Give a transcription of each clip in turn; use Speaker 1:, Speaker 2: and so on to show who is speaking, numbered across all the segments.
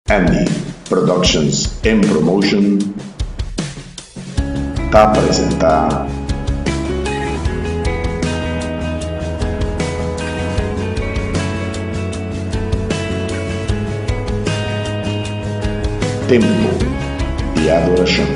Speaker 1: Andy Productions and Promotion ta presenta. Tempo di Adoracion.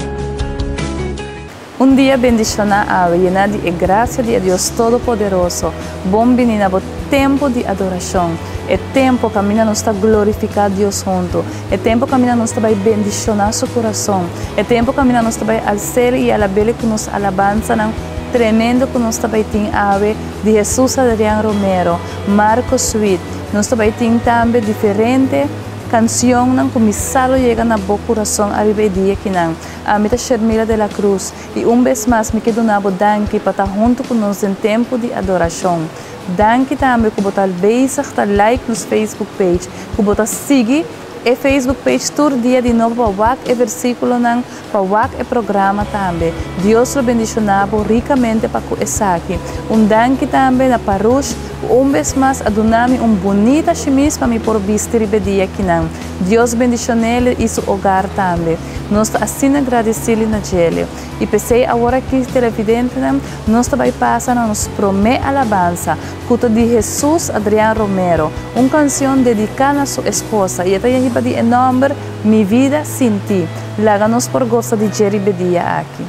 Speaker 2: Un dia bendishoná awe, yená di e grasia di e Dios Todopoderoso. Bon bini na bo tempu di adorashon, e tempu kaminda nos ta glorifiká Dios huntu, e tempu kaminda nos ta bai bendishoná Su kurason, e tempu kaminda nos ta bai als'El i alab'El ku nos alabansanan tremendo ku nos ta bai tin awe di Hesus Adrian Romero, Marco Sweet. Nos ta bai tin tambe diferente kansionnan ku mi sa lo yega na bo kurason ariba e dia kinan. Ami ta Shermila de la Cruz i un bes mas mi ke duna bo danki pa ta huntu ku nos den tempu di adorashon. Danki tambe ku bo ta bezig ta like nos Facebook page, ku bo ta sigui e Facebook page tur dia di nobo pa wak e versikulonan, pa wak e programa tambe. Dios lo bendishona bo rikamente pa ku esaki. Un danki tambe na Parush ku un bes mas a duna mi un bunita shimis pa mi por bisti riba e dia kinan. Dios bendishon'el i su hogar tambe. Nos ta asina gradisili na djele. I p'esei awor aki, televidentenan, nos ta bai pasa na nos promé alabansa, ku ta di Hesus Adrian Romero, un kansion dediká na su esposa, i e ta hiba di e nòmber Mi vida sin ti. Laga nos por gosa di dje riba e dia aki.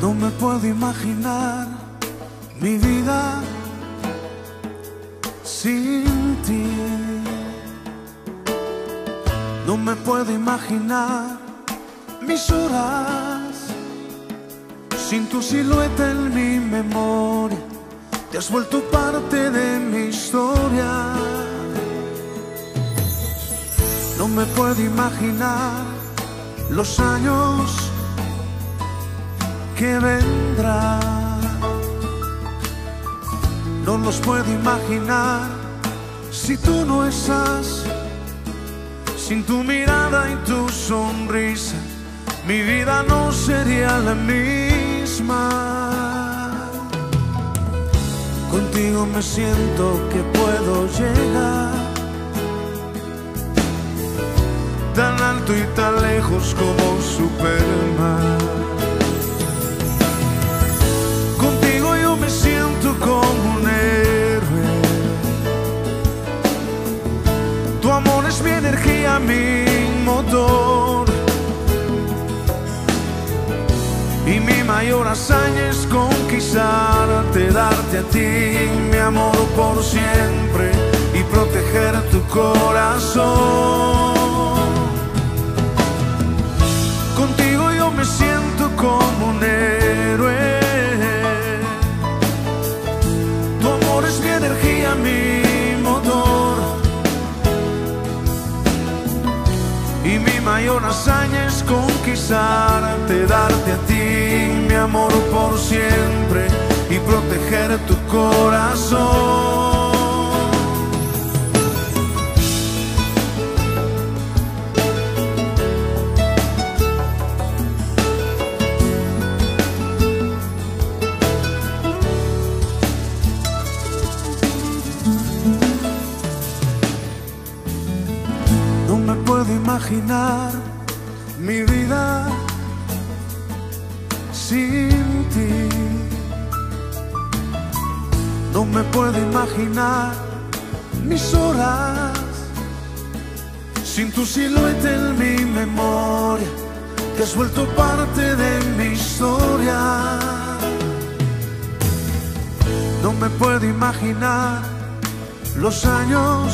Speaker 3: No me puedo imaginar mi vida sin ti. No me puedo imaginar mis horas sin tu silueta en mi memoria. Te has vuelto parte de mi historia. No me puedo imaginar los años que vendrán. No los puedo imaginar si tú no estás. Sin tu mirada y tu sonrisa, mi vida no sería la misma. Contigo me siento que puedo llegar tan alto y tan lejos como Superman. Contigo yo me siento como un héroe. Tu amor es mi energía, mi motor. Y mi mayor hazaña es conquistarte, darte a ti mi amor por siempre y proteger tu corazón. Contigo yo me siento como un héroe. Tu amor es mi energía, mi motor. Y mi mayor hazaña es conquistarte, darte a ti mi amor por siempre y proteger tu corazón. No me puedo imaginar mi vida sin ti. No me puedo imaginar mis horas sin tu silueta en mi memoria. Te has vuelto parte de mi historia. No me puedo imaginar los años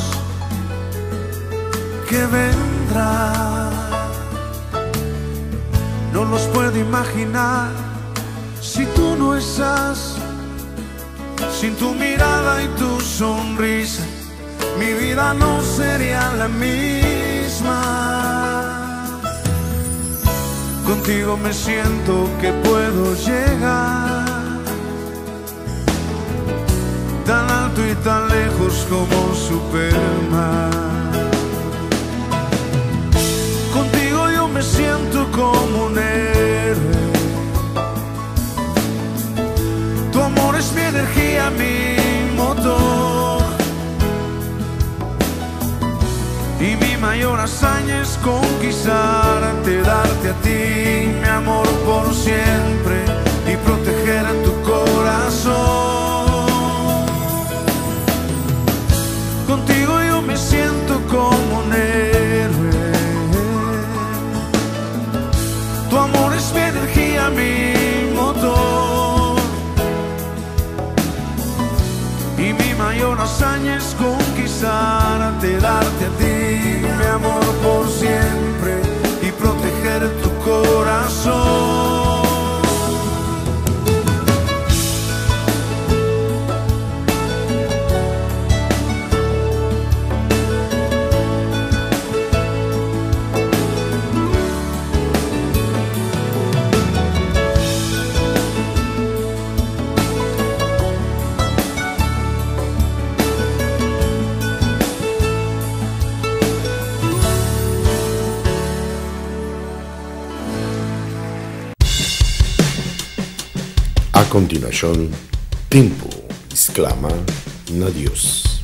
Speaker 3: que vendrán. No los puedo imaginar si tú no estás. Sin tu mirada y tu sonrisa, mi vida no sería la misma. Contigo me siento que puedo llegar tan alto y tan lejos como Superman. Contigo yo me siento como un héroe. Tu amor es mi energía, mi motor. Y mi mayor hazaña es conquistarte, darte a ti mi amor por siempre y proteger a tu corazón. Contigo yo me siento como un héroe. Tu amor es mi energía, mi motor. Y mi mayor hazaña es conquistarte, darte a ti mi amor por siempre y proteger tu corazón.
Speaker 1: A continuación, Tempo exclama na Dios.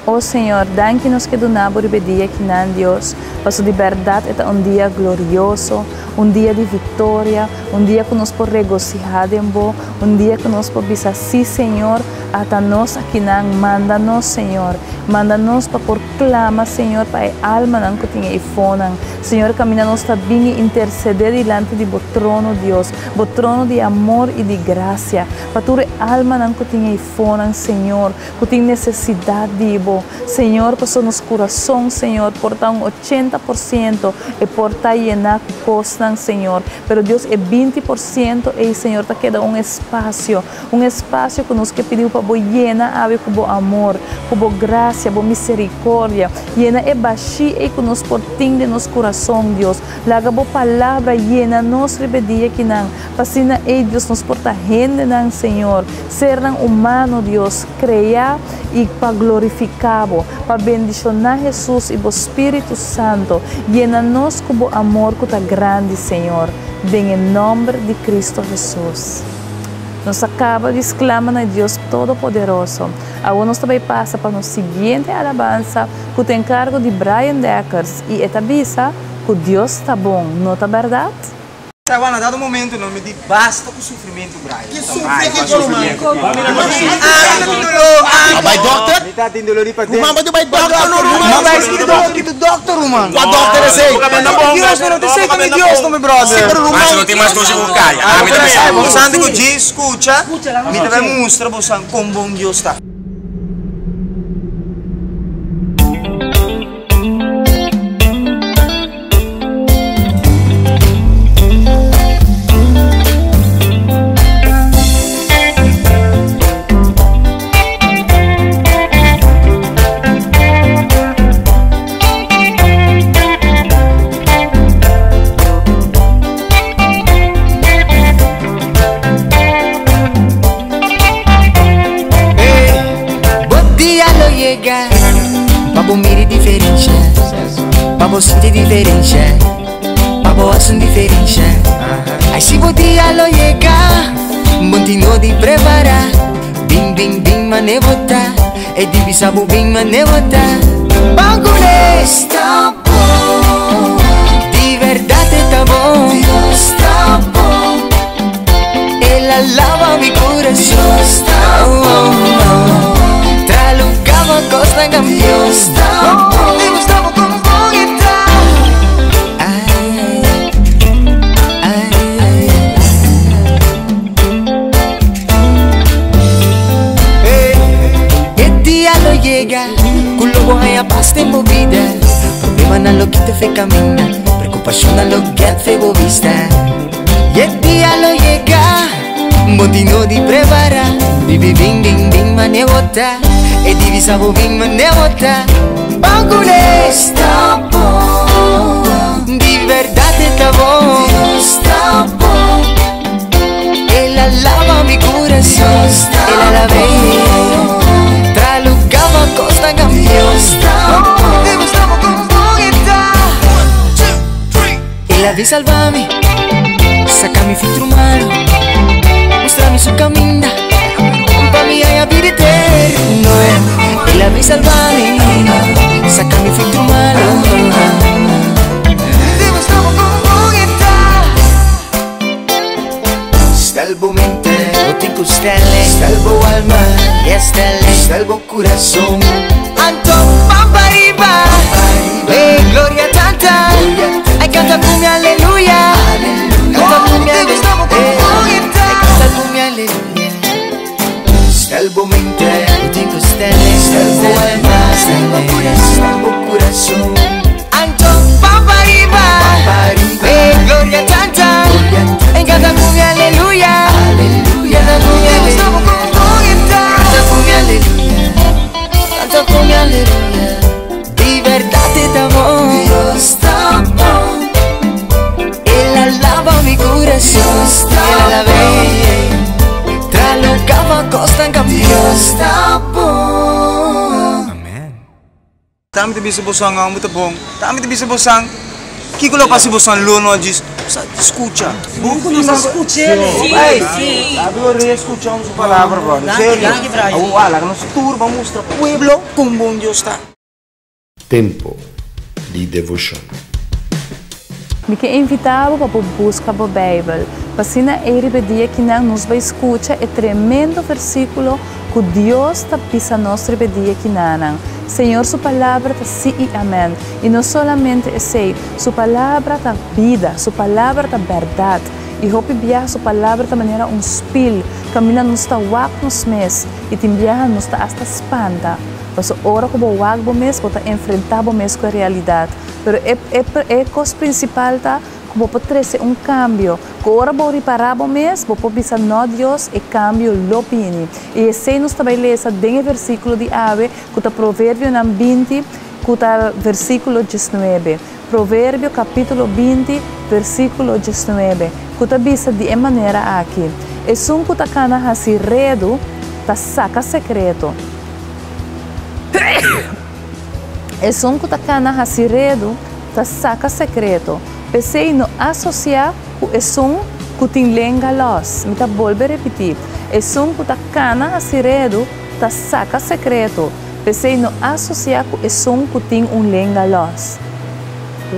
Speaker 2: O Señor, danki nos ke duna Bo riba e dia akinan, Dios, paso di bèrdat e ta un dia glorioso, un dia di viktoria, un dia ku nos por regosihá den Bo, un dia ku nos por bisa, Sí, Señor, ata nos akinan, manda nos, Señor. Manda nos pa por klama, Señor, pa e almanan ku tin eifonan. Señor, kaminda nos ta bin i intersedé dilanti di Bo trono, Dios, Bo trono di amor i di grasia, pa tur e almanan ku tin eifonan, Señor, ku tin nesesidat di Bo, Señor, pasobra nos kurason, Señor, por ta un 80% e por ta yená ku kosnan, Señor, pero Dios, e 20% ei, Señor, ta keda un espasio, un espasio ku nos ke pidiu pa Bo yena awe ku Bo amor, ku Bo grasia, Bo miserikordia. Yena e bashí ei ku nos por tin den nos kurason, Dios. Laga Bo Palabra yena nos riba e dia kinan, pa asina ei, Dios, nos por ta hendenan, Señor, sernan humano, Dios, kreá i pa glorifiká Bo, pa bendishoná Hesus i Bo Spiritu Santo. Yena nos ku Bo amor ku ta grandi, Señor, den e nòmber di Kristu Hesus. Nos a kaba di sklama na Dios Todopoderoso. Awor nos ta bai pasa pa nos siguiente alabansa ku ta enkargo di Brian Dekkers i e ta bisa ku Dios ta bon, no ta bèrdat?
Speaker 4: Sa na dado momento no mi di basta ku sufrimentu Brian.
Speaker 5: Ki sufri kiko ruman?
Speaker 4: Ah mi ta tin doló ah.
Speaker 5: A bai dokter?
Speaker 4: Mi ta tin doló di paden.
Speaker 5: Ruman bo di bai dokter no ruman?
Speaker 4: Mi bai ski di dokter ruman.
Speaker 5: Kua dokter esei?
Speaker 4: Dios no te sei mi Dios no mi brother.
Speaker 5: Si pero ruman.
Speaker 6: Mas no tin mas dosi ku kaya. Ami ta bisa.
Speaker 4: Bosan di ku djis skucha mi ta bai mustra bosan kon bon Dios ta.
Speaker 7: Bo dia lo yega Pa bo mira e diferensha Pa bo sinti e diferensha Pa bo hasi un diferensha Ai si bo dia lo yega Bo tin no di prepara Bin bin bin mane bo ta E di bisa bo bin mane bo ta Ban kuné Sta bon Di bèrdat e ta bon Dios ta bon El a laba mi kurason Dios ta bon Tra luga bo kosnan kambia Dios ta bon Mi gusta bo kon bon e ta Ai, ai, ai, ai. E dia lo yega ku lo bo haña pas den bo bida. Problemanan lo kita fe kaminda, preokupashonnan lo get fe bo bista. E dia lo yega, bo tin no di prepara. Bibi bin bin bin mane bo ta, e divisa bo bin mane bo ta. Ban kuné. Dios ta bon. Di bèrdat e ta bon. Dios ta bon. El a laba mi kurason. El a lab'é. Tra lugá pa kos ta kambia. Dios ta bon. Demostramos kon bon e ta. El a bin salba mi. Saka mi filtro malo. Mustra mi su kaminda. Pa mi haña bida eterno. El a bin salba mi. Saka mi filtro malo. Demostramos kon bon e ta. Stel bo mente, bo tin ku stelle. Stel bo alma, yes stelle. Stel bo kurason. Anto ban pa riba, eh gloria tata. Ay kanta ku mi aleluya. Kanta ku mi aleluya. Ay kanta ku mi aleluya. Stel bo mente, bo tin ku stelle. Stel bo alma, stel bo kurason. Stel bo kurason. Anto ban pa riba, eh gloria tata. Ay kanta ku mi aleluya. Kanta ku mi aleluya. Kanta ku mi aleluya. Kanta ku mi aleluya. Di bèrdat e ta bon. Dios ta bon. El a laba mi kurason. El a lab'é. Tra loke pa kosnan kambia. Dios ta bon.
Speaker 4: Tambe ta bisa bosan amo ta bon. Tambe ta bisa bosan kiko lo pasa si bosan lo no djis sa skucha.
Speaker 8: Bon ku nos a skuch'é.
Speaker 4: Ey, laga yo re skucha un su palabra brother. Serio. Awor wak laga nos tur ban mustra pueblo kon bon Dios ta.
Speaker 1: Tempo di devoshon.
Speaker 2: Mi ke invitá bo pa bo buska bo Beibel, pa asina ei riba e dia kinan nos bai skucha e tremendo versíkulo ku Dios ta bisa nos riba e dia kinanan. Señor su palabra ta sí i amèn. I no solamente esei, su palabra ta bida, su palabra ta bèrdat. I hopi biaha su palabra ta manera un spil, kaminda nos ta wak nos mes, i tin biaha nos ta asta spanta. Pasobra ora ku bo wak bo mes, bo ta enfrentá bo mes ku e realidat. Pero e e e kos prinsipal ta ku bo por trese un kambio. Ku ora bo ripará bo mes, bo por bisa, Nò Dios, e kambio lo bini. I esei nos ta bai lesa den e versíkulo di awe, ku ta Proverbionan 20, ku ta versíkulo 19. Proverbio kapítulo 20, versíkulo 19, ku ta bisa di e manera aki, Esun ku ta kana hasi redu ta saka sekreto. Esun ku ta kana hasi redu ta saka sekreto, p'esei no asosiá ku esun ku tin lenga lòs. Mi ta bolbe ripití, esun ku ta kana hasi redu ta saka sekreto, p'esei no asosiá ku esun ku tin un lenga lòs.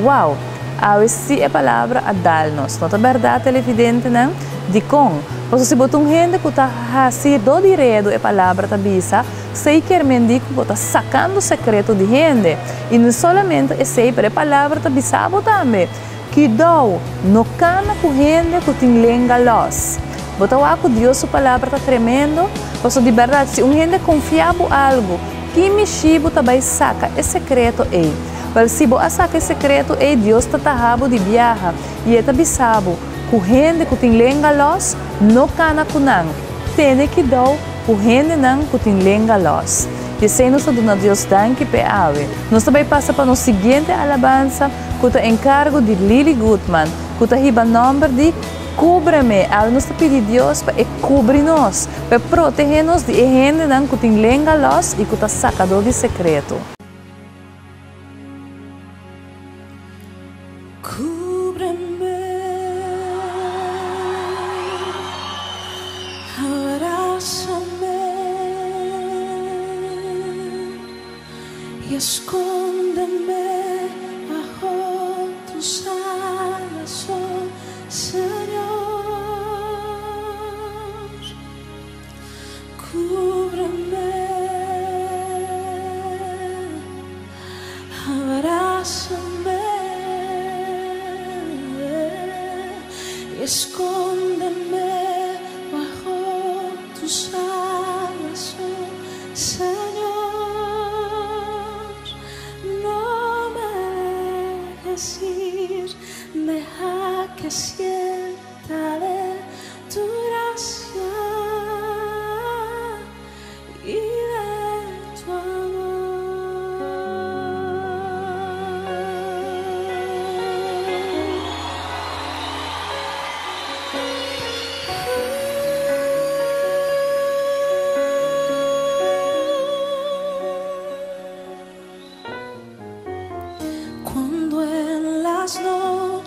Speaker 2: Wow! Awe sí e palabra a dal nos, no ta bèrdat, televidentenan? Dikon? Pasobra si bo ta un hende ku ta hasi do di redu, e palabra ta bisa, Esei kier men di ku bo ta sakando sekreto di hende. I no solamente esei, pero e palabra ta bisa bo tambe, Kidou, no kana ku hende ku tin lenga lòs. Bo ta wak ku Dios su palabra ta tremendo? Pasobra di bèrdat, si un hende konfia bo algu, ki mishi bo ta bai saka e sekreto ei? Wèl, si bo a saka e sekreto ei, Dios ta taha bo di biaha, i e ta bisa bo ku hende ku tin lenga lòs, no kana ku nan. Tene kidou Ku hendenan ku tin lenga lòs. P'esei nos ta duna Dios danki p'e awe. Nos ta bai pasa pa nos siguiente alabansa ku ta enkargo di Lily Goodman, ku ta hiba nòmber di Kúbreme. Awe nos ta pidi Dios pa e kubri nos, pa e protehé nos di e hendenan ku tin lenga lòs i ku ta sakadó di sekreto.
Speaker 9: Cúbreme, abrázame y escóndeme bajo tus alas, oh Señor. Cúbreme. Abrázame y escóndeme bajo tus alas, oh Señor. No me dejes ir, deja que sienta de tu gracia y de tu amor.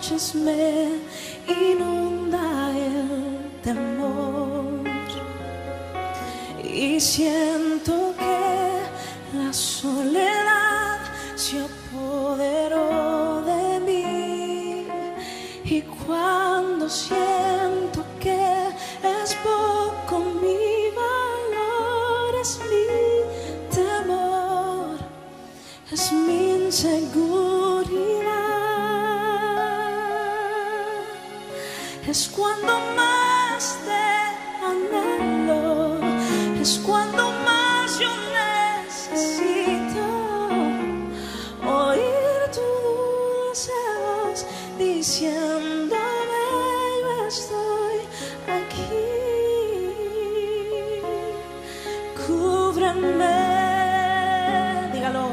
Speaker 9: noches me inunda el temor y siento que la soledad se apoderó de mí. Y cuando siento que es poco mi valor, es mi temor, es mi inseguridad. Es cuando más te anhelo, es cuando más yo necesito oír tu dulce voz diciéndome yo estoy aquí. Cúbreme, dígalo,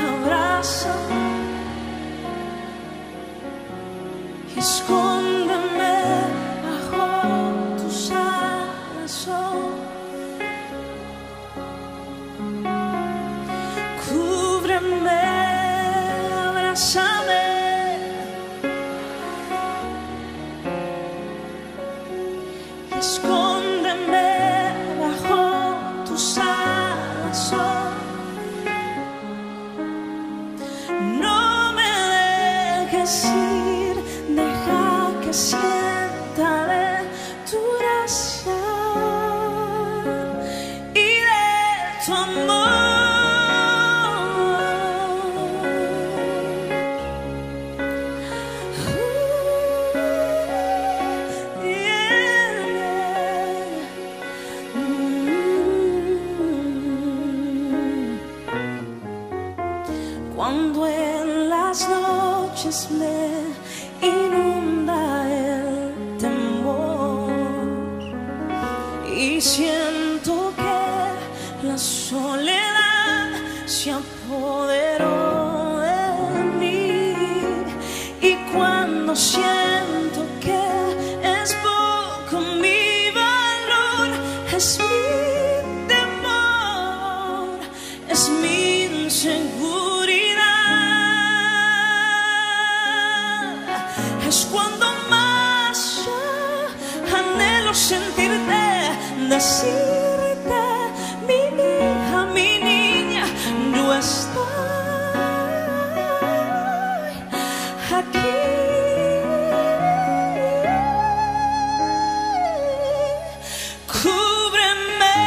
Speaker 9: abrázame, escóndeme bajo tus alas, oh. Cúbreme, abrázame, escóndeme bajo tus alas, oh. No me dejes ir, deja que sienta de tu gracia y de tu amor. Cuando en las noches me inunda el temor y siento que la soledad se apoderó de mí, y cuando siento que es poco mi valor, es mi temor, es mi inseguridad. Es cuando más yo anhelo sentirte, decirte, mi hija, mi niña, yo estoy aquí. Cúbreme,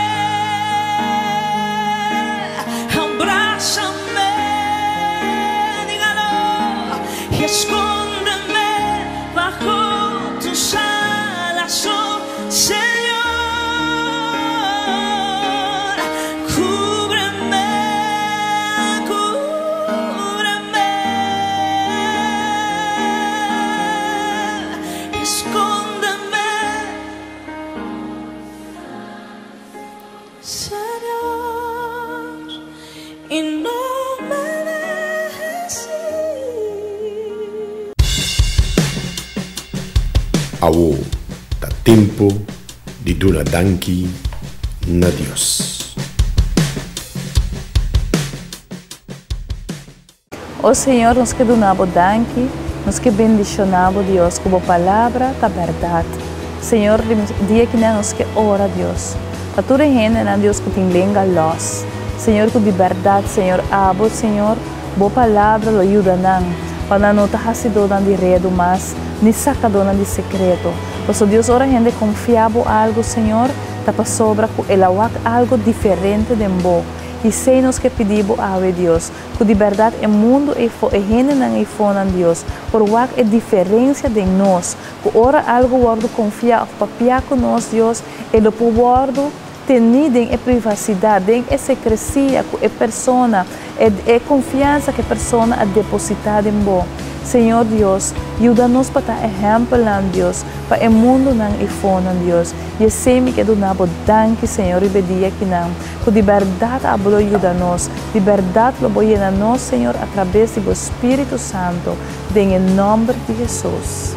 Speaker 9: abrázame, dígalo, y escóndeme bajo tus alas, oh Señor. Cúbreme, cúbreme, escóndeme, Señor, y no me dejes ir.
Speaker 1: Awo, ta tempu di duna danki na Dios.
Speaker 2: O Señor, nos ke duna Bo danki, nos ke bendishoná Bo, Dios, ku Bo palabra ta bèrdat. Señor, dia kinan nos ke ora, Dios, pa tur e hendenan, Dios, ku tin lenga lòs. Señor, ku di bèrdat, Señor, Abo, Señor, Bo palabra lo yuda nan, pa nan no ta hasidónan di redu mas, ni sakadónan di sekreto. Pasobra, Dios, ora hende konfia Bo algu, Señor, ta pasobra ku el a wak algu diferente den Bo. I sei nos ke pidi Bo awe, Dios, ku di bèrdat e mundu eifó, e hendenan eifonan, Dios, por wak e diferensia den nos, ku ora algu wòrdu konfiá òf papiá ku nos, Dios, e lo por wòrdu tení den e privasidat, den e sekresia ku e persona, e e konfiansa ku e persona a depositá den Bo. Señor Dios, yuda nos pa ta ehèmpelnan, Dios, pa e mundunan eifonan, Dios. I esei mi ke duna Bo danki, Señor, riba e dia akinan. Ku di bèrdat abo lo yuda nos, di bèrdat lo bo yena nos, Señor, atrabes di bo Spiritu Santo, den e nòmber di Hesus.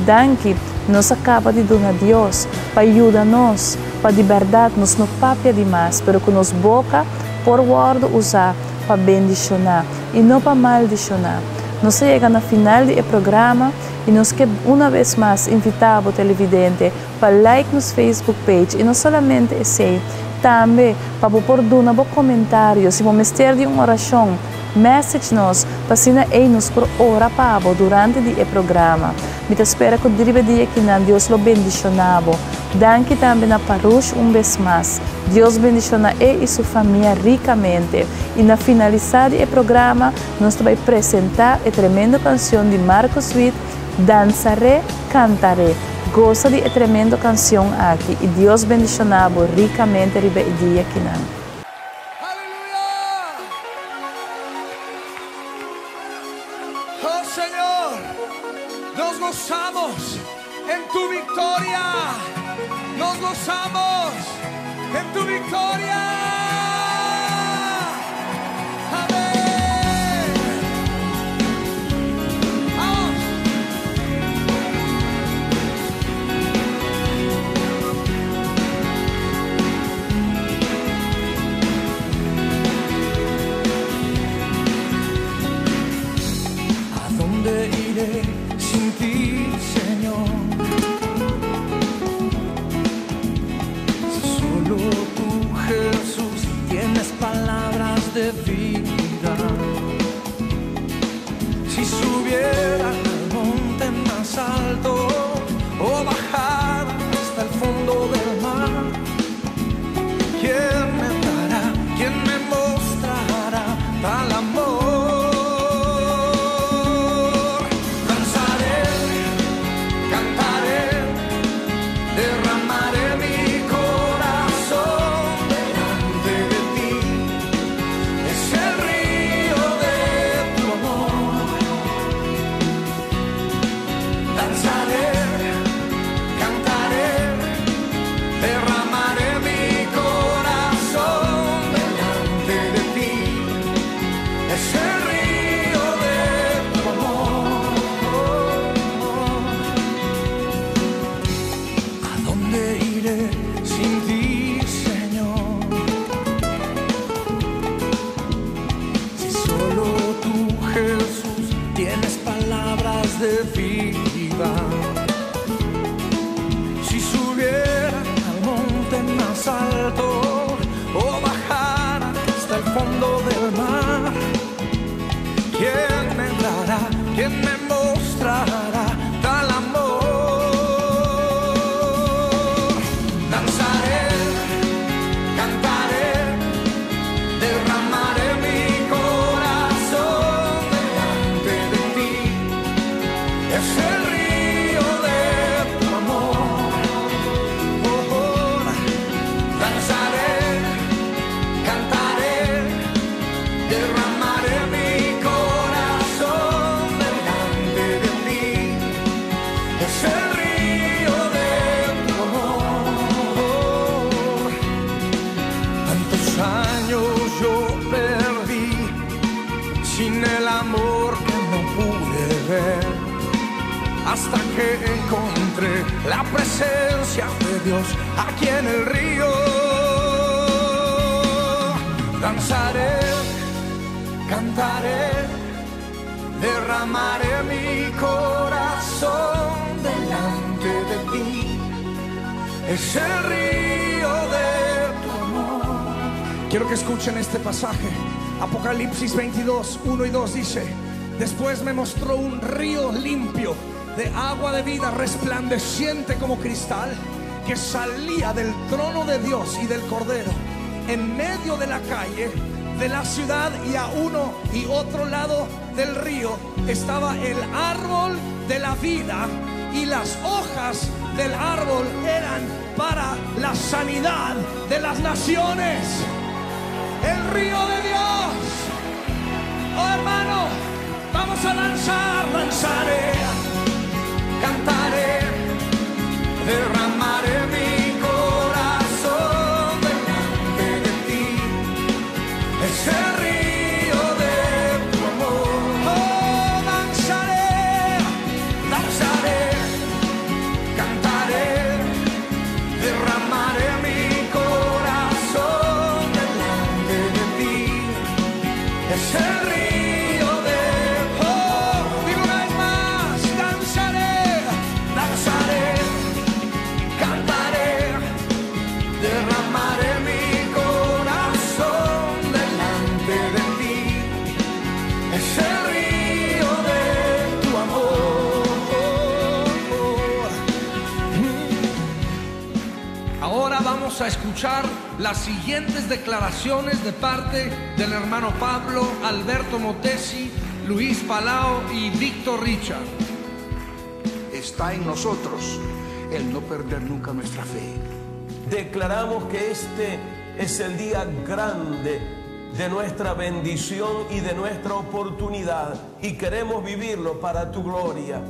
Speaker 2: Danki, nos a kaba di duna Dios pa yuda nos, pa di bèrdat nos no papia di mas, pero ku nos boka por wòrdu usá pa bendishoná i no pa maldishoná. Nos a yega na final di e programa y nos ke una bes mas invita bo televidente pa like nos Facebook page y no solamente esey, tambe pa bo por duna bo comentario si bo mester di un oracion, message nos pa asina ey nos por ora pa bo durante di e programa. Mi ta spera cu riba e dia akinan Dios lo bendiciona bo. Danki tambe na Parush un bes mas. Dios bendiciona e y su famia ricamente. Y na finalisa di e programa nos ta bay presenta e tremendo cancion di Marcus Witt, Danzaré, Cantaré. Gosa di e tremendo cancion aki y Dios bendiciona bo ricamente riba e dia akinan.
Speaker 3: Oh Señor, nos gozamos en tu victoria. Nos gozamos en tu victoria. Amén. Vamos. ¿A dónde iré sin ti, Señor? Si solo tú, Jesús, tienes palabras de vida. Si subiera al monte más alto o bajara hasta el fondo del mar, ¿quién me dará? ¿Quién me mostrará tal amor? Danzaré, cantaré, derramaré mi corazón delante de ti. Es el río de tu amor. Danzaré, cantaré, derramaré mi corazón delante de ti. Es el río de tu amor. ¿A dónde iré sin ti, Señor? Si solo tú, Jesús, tienes palabras de vida. Si subiera al monte más alto o bajara hasta el fondo del mar, ¿quién me dará? ¿Quién me mostrará tal amor? Danzaré, cantaré, derramaré mi corazón delante de ti. Es el río de tu amor. Oh, oh. Danzaré, cantaré, derramaré mi corazón delante de ti. Es el río de tu amor. Tantos años yo perdí sin el amor que no pude ver, hasta que encontré la presencia de Dios aquí en el río. Danzaré, cantaré, derramaré mi corazón delante de ti. Es el río de tu amor.
Speaker 10: Quiero que escuchen este pasaje. Apocalipsis 22, 1 y 2 dice: Después me mostró un río limpio de agua de vida, resplandeciente como cristal, que salía del trono de Dios y del Cordero, en medio de la calle de la ciudad, y a uno y otro lado del río estaba el árbol de la vida, y las hojas del árbol eran para la sanidad de las naciones. El río de Dios. Oh, hermano, vamos a danzar.
Speaker 3: Danzaré, cantaré, derramaré mi corazón delante de ti. Es el río de tu amor. Oh, danzaré, danzaré, cantaré, derramaré mi corazón delante de ti. Es el río de tu amor.
Speaker 10: escuchar las siguientes declaraciones de parte del hermano Pablo, Alberto Motesi, Luis Palao y Víctor Richard.
Speaker 11: Está en nosotros el no perder nunca nuestra fe.
Speaker 12: Declaramos que este es el día grande de nuestra bendición y de nuestra oportunidad y queremos vivirlo para tu gloria.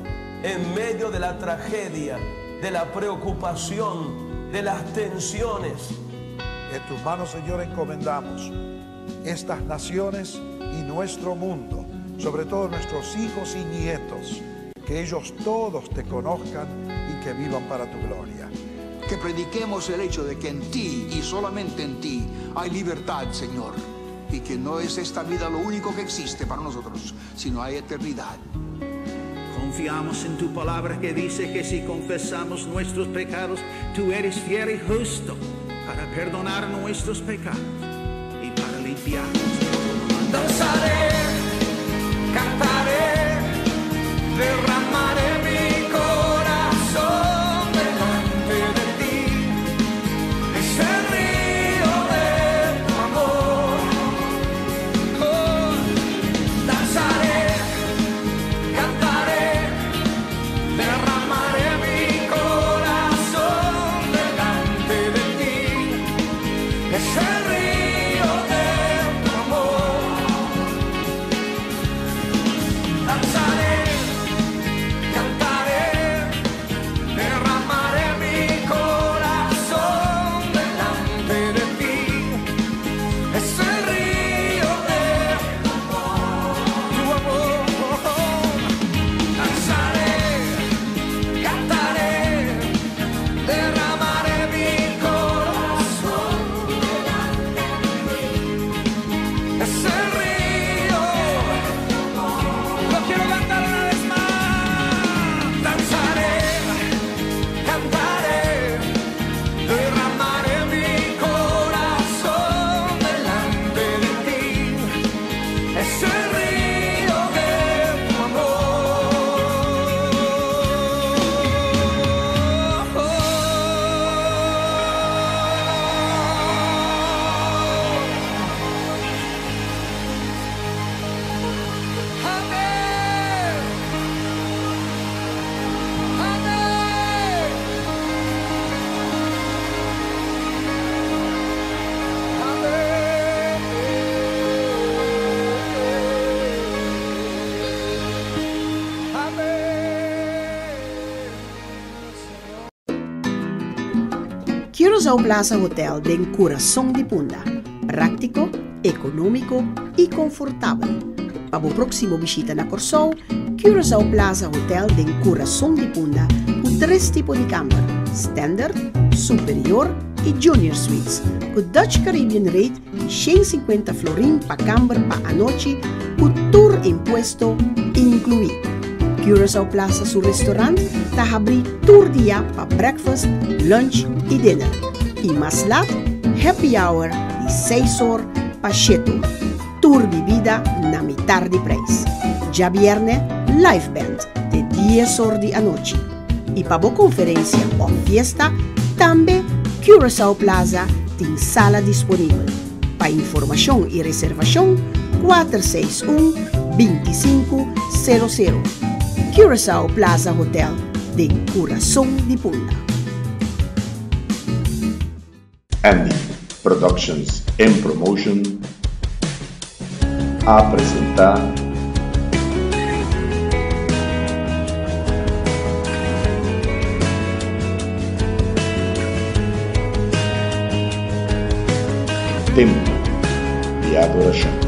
Speaker 12: En medio de la tragedia, de la preocupación, de las tensiones.
Speaker 13: En tus manos, Señor, encomendamos estas naciones y nuestro mundo, sobre todo nuestros hijos y nietos, que ellos todos te conozcan y que vivan para tu gloria.
Speaker 11: Que prediquemos el hecho de que en ti y solamente en ti hay libertad, Señor, y que no es esta vida lo único que existe para nosotros, sino hay eternidad.
Speaker 14: Confiamos en tu palabra que dice que si confesamos nuestros pecados, tú eres fiel y justo para perdonar nuestros pecados y para limpiarnos de todo mal.
Speaker 10: Danzaré, cantaré, derramaré mi corazón delante de ti. Es el río de tu amor. Oh, danzaré, cantaré, derramaré mi corazón delante de ti. Es el río de tu amor. Danzaré, cantaré, derramaré mi corazón delante de ti. Es el río de tu amor. Danzaré, cantaré, derramaré mi corazón delante de ti. Es el río. Lo quiero cantar una vez más. Danzaré, cantaré, derramaré mi corazón delante de ti. Es el río de tu amor. Amén. Amén.
Speaker 15: Curaçao Plaza Hotel den kurason di Punda. Práktiko, ekonómiko i konfortabel. Pa bo próksimo bishita na Kòrsou, Curaçao Plaza Hotel den kurason di Punda ku tres tipo di kamber, Standard, Superior i Junior Suites, ku Dutch Caribbean Rate di 150 florin pa kamber pa anochi ku tur impuesto inkluí. Curaçao Plaza su restaurant ta habrí tur dia pa breakfast, lunch i dinner. I mas lat, happy hour di 6 or pa 7 or. Tur bibida na mitar di preis. Djabièrnè, live band te 10 or di anochi. I pa bo konferensia òf fiesta, tambe Curaçao Plaza tin sala disponibel. Pa informashon i reservashon, 461 25 0 0. Curaçao Plaza Hotel den kurason di Punda.
Speaker 1: Andy Productions and Promotion a presenta. Tempu di Adorashon.